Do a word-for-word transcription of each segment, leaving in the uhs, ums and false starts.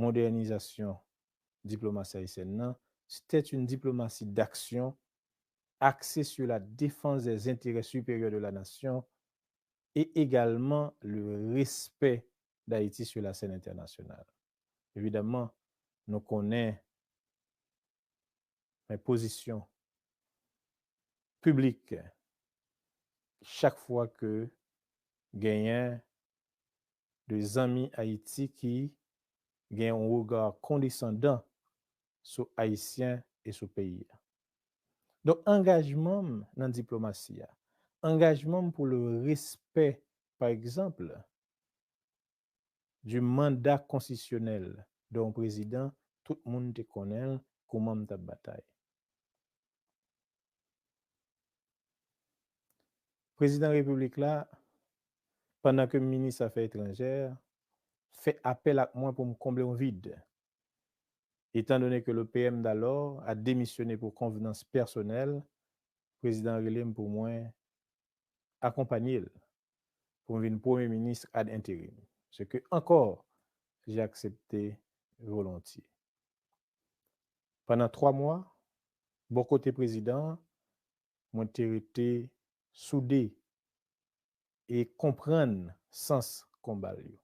modernizasyon diplomasi ayisyèn nan, c'était une diplomatie d'action axée sur la défense des intérêts supérieurs de la nation et également le respect d'Haïti sur la scène internationale. Evidaman, nou konnen men pozisyon piblik chak fwa ke genyen de zanmi Ayiti ki gen yon rega kondesandan sou Ayisyen e sou peyi a. Donk, angajman m nan diplomasi a, angajman m pou le respè, pa egzanp, du mandat constitutionnel de yon prezidan, tout moun te konnen l, kouman m t ap batay. Prezidan Repiblik la, pandan ke m minis afè etranjè, fè apèl ak mwen pou m konble yon vid. Étant donné que le P M d'alors a démissionné pour convenance personnelle, prezidan rele m pou mwen akonpanye l pou m vin premye minis ad interim, ce que encore j'ai accepté volontiers. Pandan twa mwa, bò kote prezidan an, mwen te rete soude e konprann sans konba l yo.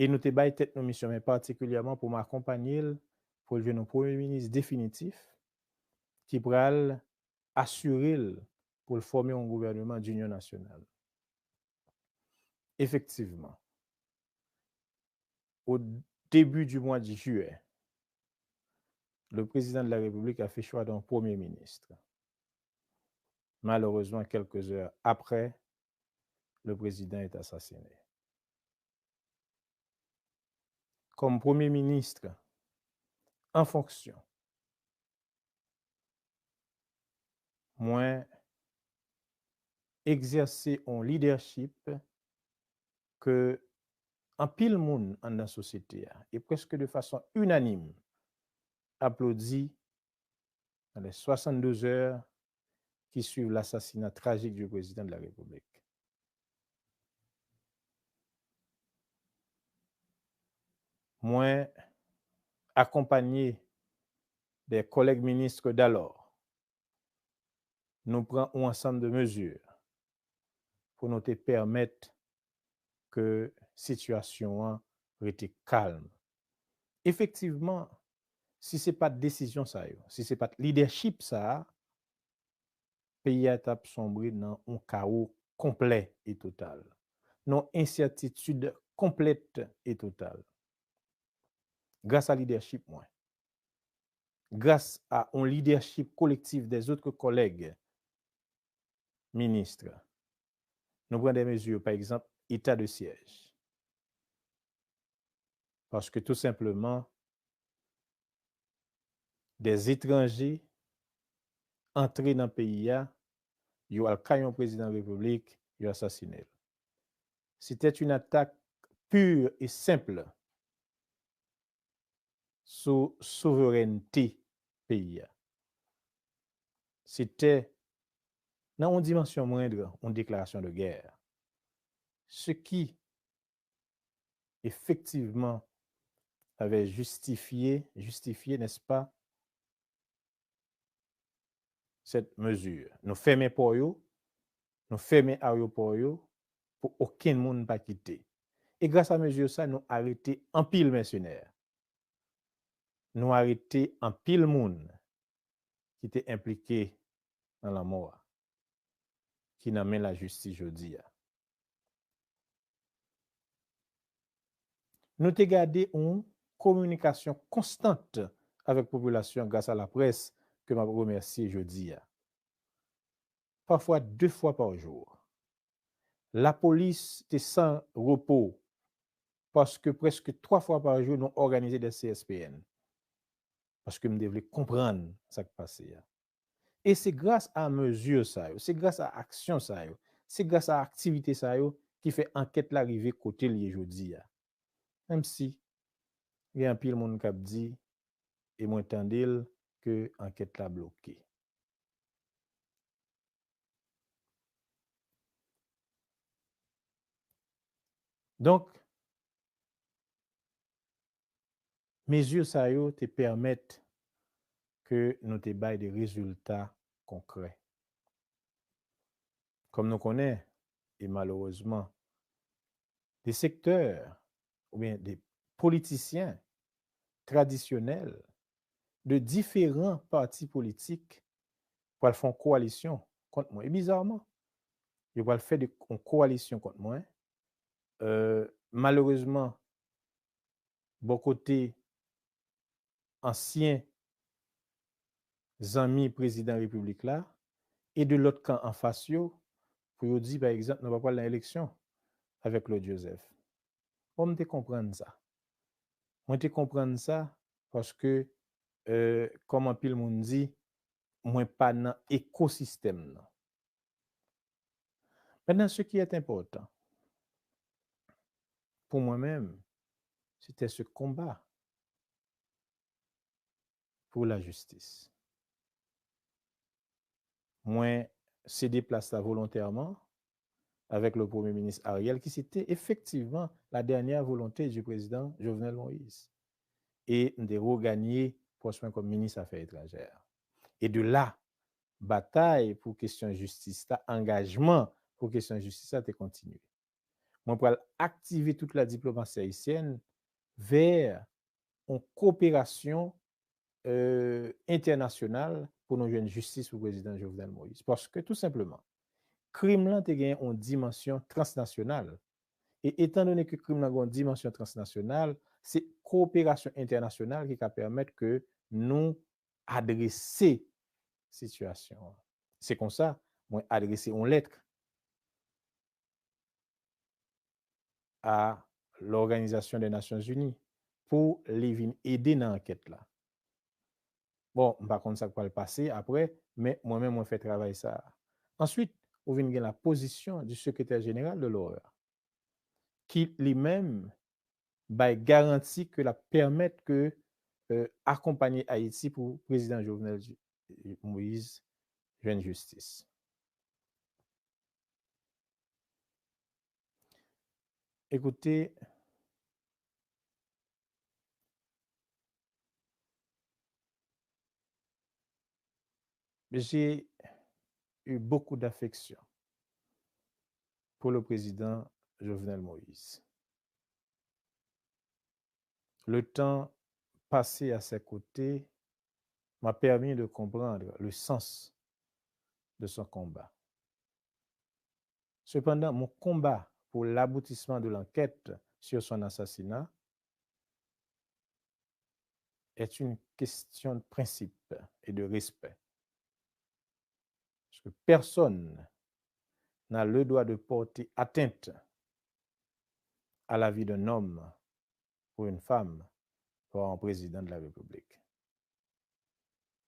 E nou te bay tèt nou misyon, men patikilyèman pou m akonpanye l, pou l jwenn yon premye minis definitif ki pral asire l pou l fòme yon gouvèneman dinyon nasyonal. Effectivement, au début du mois de juillet, le président de la République a fait choix d'un premier ministre. Malheureusement, quelques heures après, le président est assassiné. Comme Premier ministre en fonction, mwen egzèse yon leadership ke anpil moun anndan sosyete a, e prèske de fason inanim, aplodi dans les soixante-douze heures qui suivent l'assassinat tragique du président de la République. Mwen, akonpanye de kòlèg minis d'alors, nou pran yon ansanm de mezi pou nou te pèmèt ke sitiyasyon an rete kalm. Efektivman, si se pa t desizyon sa yo, si se pa t lidèchip sa a, peyi a t ap sonbre nan yon kawo konplè e total, nan yon ensètitid konplèt e total. Gras a lidèchip mwen, gras a yon lidèchip kolektif des autres collègues ministres, nou pran de mezi, pa egzanp, eta de syèj. Paske tou senpleman, de etranje antre nan peyi a, yo al kay yon prezidan repiblik, yo asasine l. C'était une attaque pure et simple sou souverènte peyi a. Se te, nan yon dimansyon mwendr, yon deklarasyon de gè. Ce qui, effectivement, avait justifié, justifié, n'est-ce pas, cette mesure. Nou fèmen pò yo, nou fèmen ayewopò yo pou okenn moun pa kite. E gras a mezi sa, nou arete anpil mèsenè. Nou arete anpil moun ki te enplike nan lanmò a, ki nan men lajistis jodi a. Nou te gade yon kominikasyon konstant avèk popilasyon gras a laprès ke m ap remèsye jodi a. Pafwa de fwa pa jou. Lapolis te san repo, paske prèske twa fwa pa jou nou òganize de C S P N. Paske m te vle konprann sa k pase a. E se gras a mezi sa yo, se gras a aksyon sa yo, se gras a aktivite sa yo ki fè ankèt la rive kote l ye jodi a. Menm si gen anpil moun k ap di, e mwen tande l, ke ankèt la bloke. Donk, Mezi sa yo te pèmèt ke nou te bay de rezilta konkrè. Kòm nou konnen, e malerezman, de sektè oubyen de politisyen tradisyonèl de diferan pati politik pral fè yon kowalisyon kont mwen. E bizarman, yo pral fè de, yon kowalisyon kont mwen. Euh, malerezman, bò kote ansyen zanmi prezidan repiblik la e de lòt kan anfas yo pou yo di, pa egzanp, nou pa pral nan eleksyon avèk Claude Joseph. Bon, m te konprann sa. Mwen te konprann sa paske, euh, kòm anpil moun di, mwen pa nan ekosistèm nan. Maintenant, ce qui est important pour moi-même, c'était ce combat pour la justice. Mwen sede plas la volontèman avèk le Premye Minis Ariel, ki se te efektivman la dènyè volonte du président Jovenel Moïse. E m te reganye pòs mwen kòm minis afè etranjè. E de la, batay pou kesyon jistis la, angajman pou kesyon jistis la te kontinye. Mwen pral aktive tout la diplomasi ayisyèn vè yon koperasyon, euh, entènasyonal pou nou jwenn jistis pou prezidan Jovenel Moïse. Paske, tou senpleman, krim lan te gen yon dimansyon transnasyonal. E etan done ke krim lan gen yon dimansyon transnasyonal, se koperasyon entènasyonal ki ka pèmèt ke nou adrese sitiyasyon an. Se konsa, mwen adrese yon lèt a Lòganizasyon dè Nasyon Zini pou li vin ede nan ankèt la. Bon, m pa konn sa k pral pase apre, men mwen menm, mwen fè travay sa a. Answit, ou vin gen la pozisyon di sekretè jeneral de l'OEA, ki li menm bay garanti ke l ap pèmèt ke, euh, akonpanye Ayiti pou prezidan Jovenel Moïse jwenn jistis. Écoutez, j'ai eu beaucoup d'affection pour le président Jovenel Moïse. Le temps passé à ses côtés m'a permis de comprendre le sens de son combat. Cependant, mon combat pour l'aboutissement de l'enquête sur son assassinat est une question de principe et de respect. Parce que personne n'a le droit de porter atteinte à la vie d'un homme ou une femme, voire un président de la République.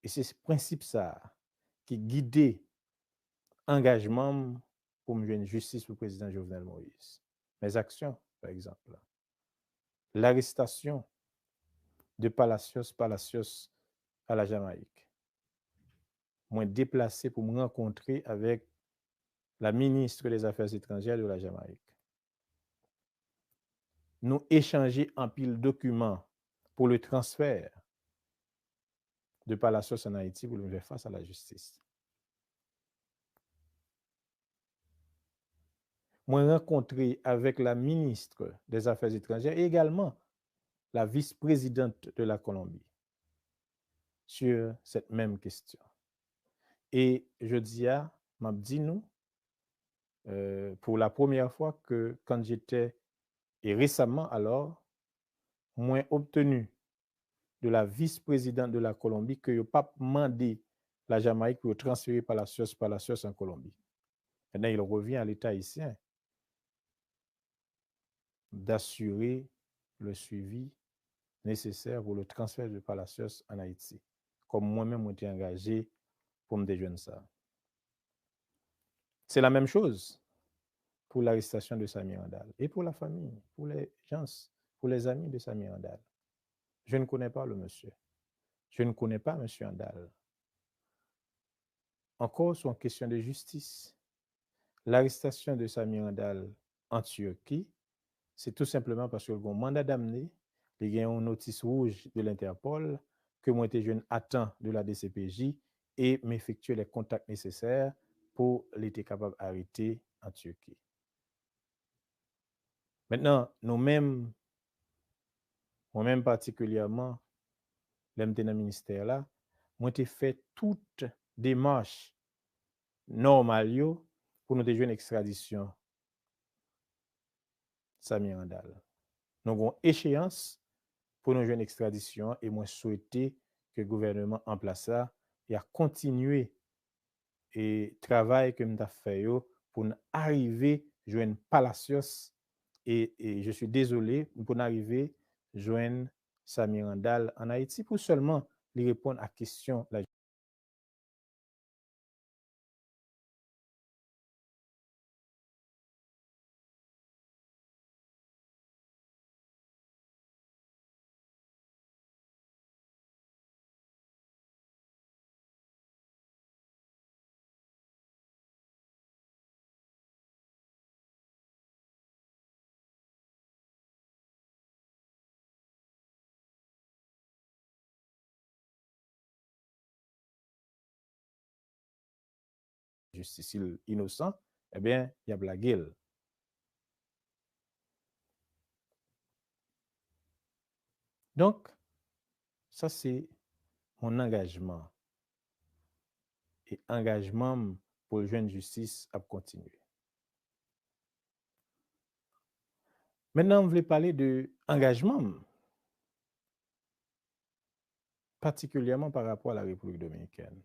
E se prensip sa a ki gide angajman m pou m jwenn jistis pou prezidan Jovenel Moïse. Mes actions, par exemple, l'arrestation de Palacios Palacios à la Jamaïque. Mwen deplase pou m rankontre avèk la ministre des Affaires étrangères de la Jamaïque. Nou echanje anpil dokiman pour le transfert de Palacios en Haïti pour l vin fè fas a la jistis. Mwen rankontre avèk la ministre des Affaires étrangères et également la vice-présidente de la Colombie sur cette même question. E jodi a, m ap di nou, euh, pour la première fois que quand j'étais, et récemment alors, mwen obtenu de la vice-présidente de la Colombie ke yo p ap mande la Jamaïque pour yo transférer Palacios Palacios en Colombie. Maintenant, il revient à l'État haïtien d'assurer le suivi nécessaire pour le transfert de Palacios en Haïti. Kòm mwen menm, mwen te angaje pou m te jwenn sa. C'est la même chose pour l'arrestation de Samir Handal et pour la famille, pour les gens, pour les amis de Samir Handal. Je ne connais pas le monsieur. Je ne connais pas monsieur Handal. Encore sur une question de justice. L'arrestation de Samir Handal en Turquie, c'est tout simplement parce que le manda d'amener Li gen yon notis wouj de l'Interpol ke mwen te jwenn a tan de la D C P J e m efektye lè kontak nesesè pou li te kapab arete an Tiki. Mentnan, nou menm, mwen menm patikilyèman, lè m te nan ministè la, mwen te fè tout demach nòmal yo pou nou te jwenn ekstradisyon Samir Handal. Nou gen yon echeyans pou nou jwenn ekstradisyon an e mwen swete ke gouvènman an plas la y a kontinye e travay ke m t ap fè yo pou n arive jwenn Palacios e, e je suis désolé, pou n arive jwenn Samir Handal an Ayiti pou sèlman li reponn a kesyon la jistis, si l inosan, ebyen, y ap lage l. Donk, sa se mon angajman. E angajman m pou l jwenn jistis ap kontinye. Mentnan, m vle pale de angajman m, patikilyèman pa rapò a la Repiblik Dominikèn.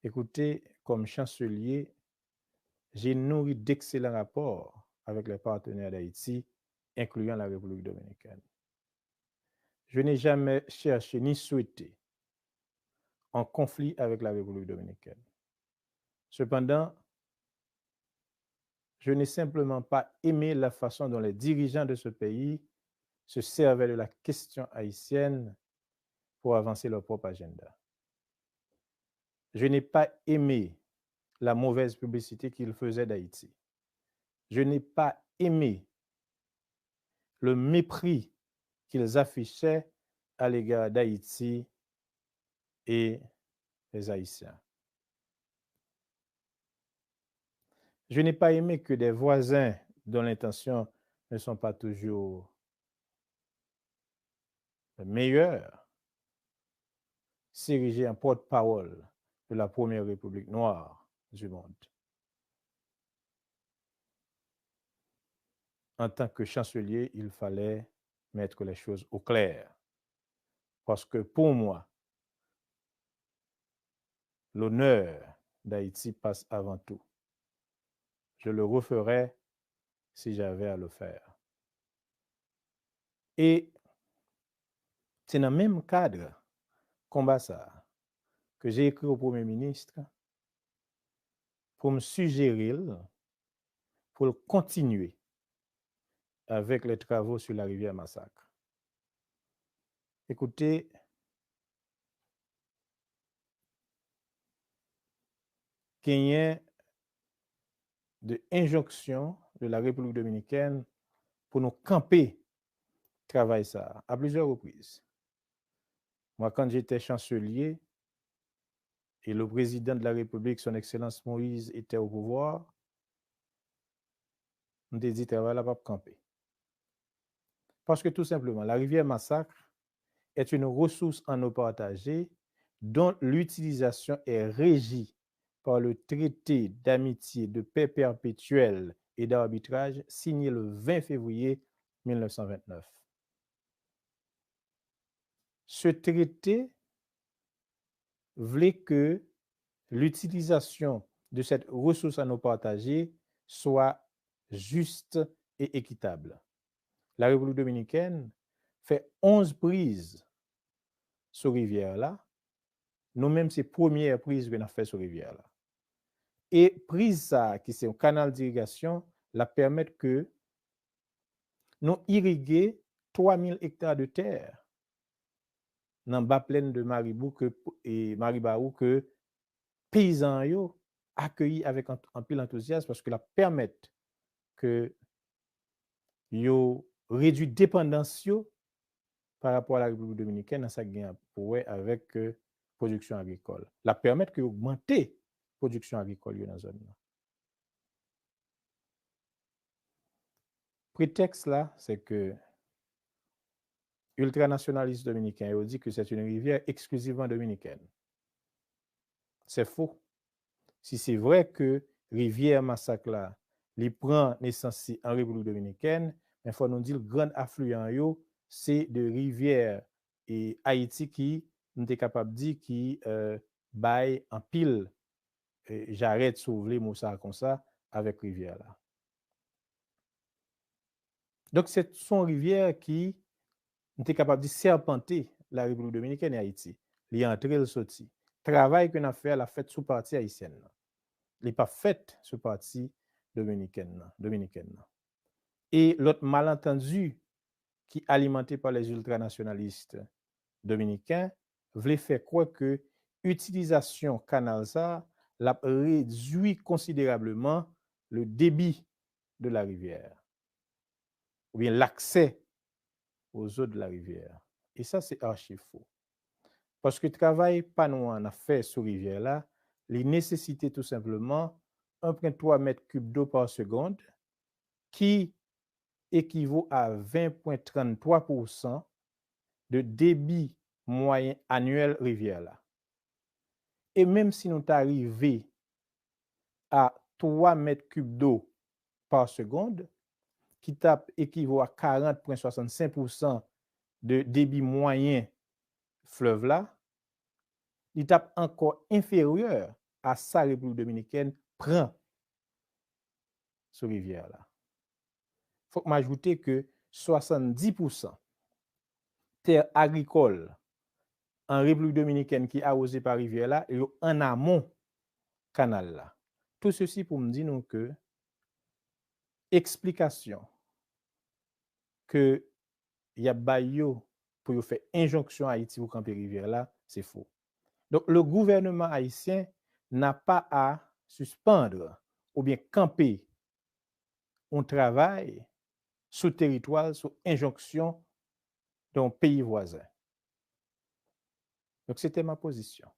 Écoutez, comme chancelier, j'ai nourri d'excellents rapports avec les partenaires d'Haïti, incluant la République dominicaine. Je n'ai jamais cherché ni souhaité un conflit avec la République dominicaine. Cependant, je n'ai simplement pas aimé la façon dont les dirigeants de ce pays se servaient de la question haïtienne pour avancer leur propre agenda. Je n'ai pas aimé la mauvaise publicité qu'ils faisaient d'Haïti. Je n'ai pas aimé le mépris qu'ils affichaient à l'égard d'Haïti et des Haïtiens. Je n'ai pas aimé que des voisins dont les intentions ne sont pas toujours meilleures s'ériger en porte-parole de la première république noire du monde. En tant que chancelier, il fallait mettre les choses au clair. Parce que pour moi, l'honneur d'Haïti passe avant tout. Je le referais si j'avais à le faire. E se nan menm kad konba sa a ke j'ai écrit au Premier ministre pour me suggérer pour continuer avec les travaux sur la rivière Massacre. Écoutez, genyen de enjonksyon de la République dominicaine pour nous camper travail ça à plusieurs reprises. Moi, quand j'étais chancelier et le président de la République, son Excellence Moïse, était au pouvoir, m te di travay la p ap kanpe. Paske tou senpleman, la rivière Massacre est une ressource en eau partagée dont l'utilisation est régie par le traité d'amitié, de paix perpétuelle et d'arbitrage signé le vingt février mille neuf cent vingt-neuf. Ce traité voulait que l'utilisation de cette ressource en eau partagée soit juste et équitable. La République dominicaine fait onze prises sou rivyè la. Nou menm, se premyè priz ke n ap fè sou rivyè la. E priz sa a, ki se yon kanal dirigasyon, l ap pèmèt ke nou irige twa mil ekta de tè nan ba plèn de Maribou ke, e Maribawou ke peyizan yo akeyi avèk an-, anpil antouzyas paske l ap pèmèt ke yo redui depandans yo pa rapò a la Repiblik Dominikèn nan sa k gen pou wè avèk, euh, pwodiksyon agrikòl. L ap pèmèt ke yo ogmante pwodiksyon agrikòl yo nan zòn nan. Pretèks la, se ke iltranasyonalis dominiken yo di ke c'est une rivière exclusivement dominicaine. C'est faux. Si se vre ke rivyè Masak la, li pran nesans li an Repiblik Dominikèn, men fò nou di l grann afliyan yo, se de rivyè e Ayiti ki, nou te kapab di, ki, euh, bay anpil, euh, jarèt, si w vle mo sa konsa, avèk rivyè la. Donk, se, se yon rivyè ki, nou te kapab di, sèpante la Repiblik Dominikèn e Ayiti. Li antre, l soti. Travay ke n ap fè a, l ap fèt sou pati ayisyèn nan. Li p ap fèt sou pati dominikèn nan, dominikèn nan. E lòt malantandi ki alimante pa les ultranationalistes dominicains vle fè kwè ke itilizasyon kanal sa a, l ap redui konsiderableman le débit de la rivière, oubyen l'accès aux eaux de la rivière. E sa, se achi fo. Paske travay pa nou an n ap fè sou rivyè la, li nesesite tou senpleman un point trois mèt kib do pa segonn, ki ekivo a ven pwen trann twa pousan de debi mwayen anyèl rivyè la. E menm si nou ta rive a twa mèt kib do pa segonn, ki t ap ekivo a karant pwen swasannsenk pousan de debi mwayen flèv la, li t ap ankò enferyè a sa Repiblik Dominikèn pran sou rivyè la. Fòk m ajoute ke swasanndis pousan tè agrikòl an Repiblik Dominikèn ki awoze pa rivyè la, yo an amon kanal la. Tout ceci pou m di nou ke eksplikasyon ke y ap bay yo pou yo fè enjonksyon Ayiti pou kanpe rivyè la, se fo. Donk, le gouvernement haïtien n'a pas à suspendre oubyen kanpe yon travay sou teritwa l, sou enjonksyon de yon peyi vwazen. Donk, se te ma pozisyon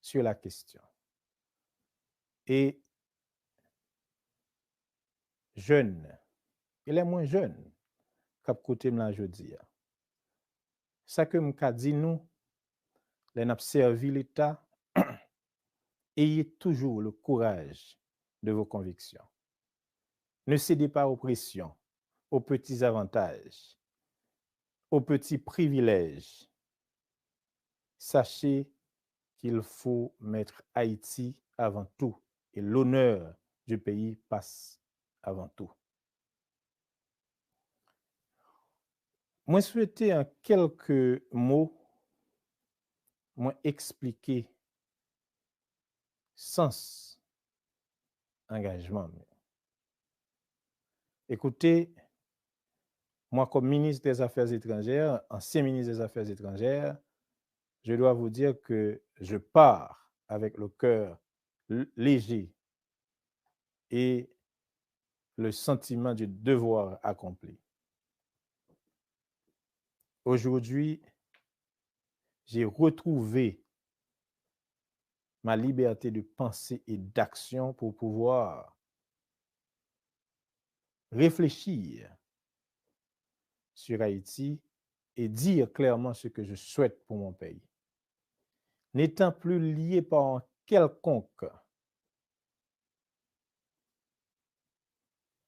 sur la question. E jèn, e lè mwen jèn, k ap koute m la jodi a, sa ke m ka di nou, lè n ap sèvi Leta, ayez toujours le courage de vos convictions. Ne cédez pas aux pressions, aux petits avantages, aux petits privilèges. Sachez qu'il faut mettre Haïti avant tout et l'honneur du pays passe avant tout. Mwen swete an kèlke mo, mwen eksplike sans angajman m yo. Écoutez, moi, comme ministre des Affaires étrangères, ancien ministre des Affaires étrangères, je dois vous dire que je pars avec le cœur l-, léger et le sentiment du devoir accompli. Aujourd'hui, j'ai retrouvé ma liberté de pensée et d'action pour pouvoir réfléchir sur Haïti et dire clairement ce que je souhaite pour mon pays. N'étant plus lié par un quelconque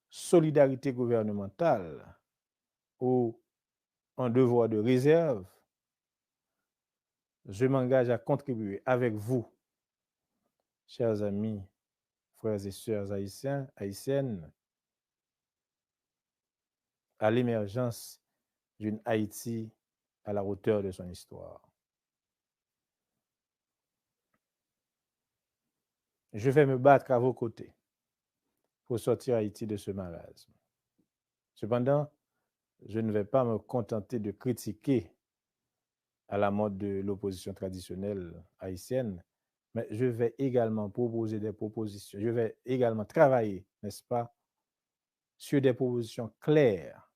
solidarité gouvernementale ou un devoir de réserve, je m'engage à contribuer avec vous, chers amis, frères et sœurs haïtiens, haïtiennes, à l'émergence d'une Haïti à la hauteur de son histoire. Je vais me battre à vos côtés pour sortir Haïti de ce marasme. Cependant, je ne vais pas me contenter de critiquer à la mode de l'opposition traditionnelle haïtienne, mais je vais également proposer des propositions. Je vais également travailler, n'est-ce pas, sur des propositions claires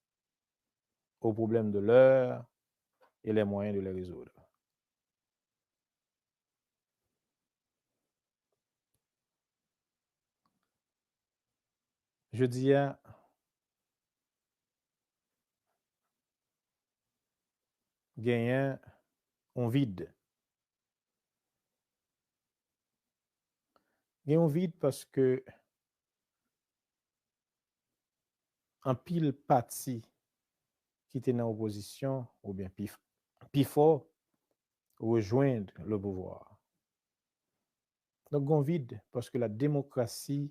aux problèmes de l'heure et les moyens de les résoudre. Jodi a, genyen yon vid. Gen yon vid paske anpil pati ki te nan opozisyon, oubyen pi, pi fò, rejwenn le pouvwa. Donk, gen yon vid paske la demokrasi,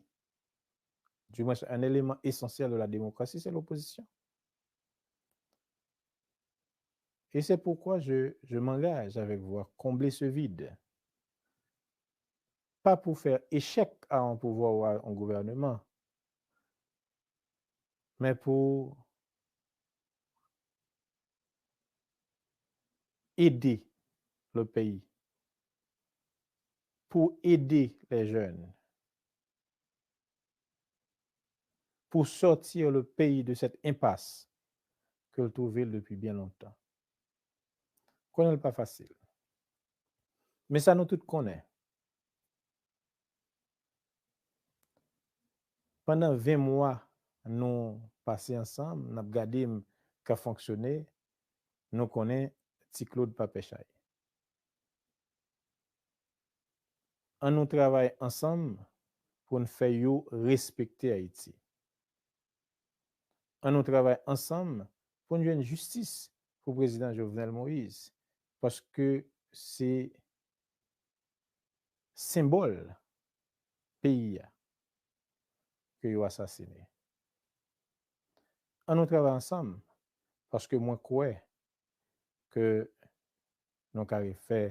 du moins un élément essentiel de la démocratie, c'est l'opposition. Et c'est pourquoi je, je m'engage avec vous à combler ce vide. Pas pour faire échec à un pouvoir ou à un gouvernement, mais pour aider le pays, pour aider les jeunes, pour sortir le pays de cette impasse ke l twouve l depi byen lontan. Konnen l pa fasil. Men sa nou tout konnen. Pandan ven mwa nou pase ansanm, n ap gade m k ap fonksyone, nou konnen Ti Claude pa pè chay. Ann nou travay ansanm pou n fè yo respekte Ayiti. Ann nou travay ansanm pou n jwenn jistis pou prezidan Jovenel Moïse, paske se senbòl peyi a ke yo asasine. Ann nou travay ansanm, paske mwen kwè ke nou ka refè